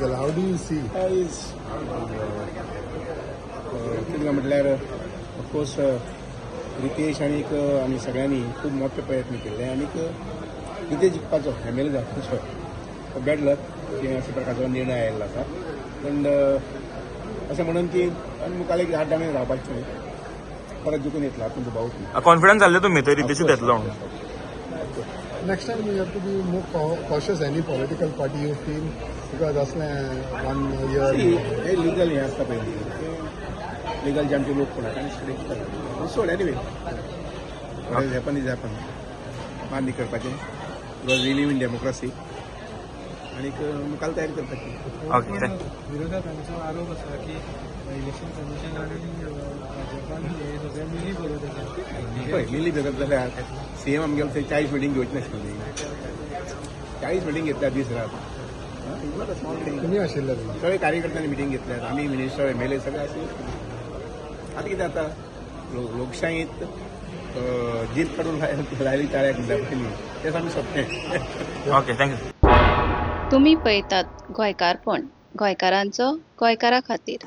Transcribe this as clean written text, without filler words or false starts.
जाला. How do you see? Is कितें म्हटल्यार, ऑफकोर्स रितेश आनीक आमी सगळ्यांनी खूब मोठे प्रयत्न केल्ले आनीक रितेश जिखपाचो, एमएलए जावपाचो. बॅड लक की अशा प्रकारचो निर्णय आयिल्लो आसा. पूण अशें म्हणून की आनी मुखार एक 8 जाणां रावपाचें न्हय, परत जिखून येतलो हातूंत दुबावूच ना. कॉन्फिडन्स जाल्ले तुमी थंय रितेशूच येतलो म्हणून? Next time you have to be more cautious, any political party, you feel, because असलें वन इयर See, हे लिगल हें आसता पयलीं, लिगल जे आमचे लोक कोण आसा तांणी सिलेक्ट करता. सोड, anyway, what is happen is happen. मान्य करपाचें because we live in democracy आनीक मुखार तयारी करपाची. Okay, thank you. विरोधकांचो आरोप आसा की इलेक्शन कमिशन आनी भाजपान हे सगळे मिली भगत आसा. पळय, मिली भगत जाल्यार सीएम आमगेलो थंय 40 मिटींग घेवची नाशिल्ली. 40 मिटींग घेतल्या दीस रात. Not a small thing. तुमी आशिल्ले थंय. सगळे कार्यकर्त्यांनी मिटींग घेतल्यात, आमी मिनिस्टर, एमएलए सगळे आशिल्ले. आतां कितें जाता, लोकशाहीत जीप काडून लायली ताळ्याक म्हणल्यार पयलीं तें आमी सोंपलें. Okay, thank you. तुमी पळयतात गोंयकारपण, गोंयकारांचो गोंयकारा खातीर.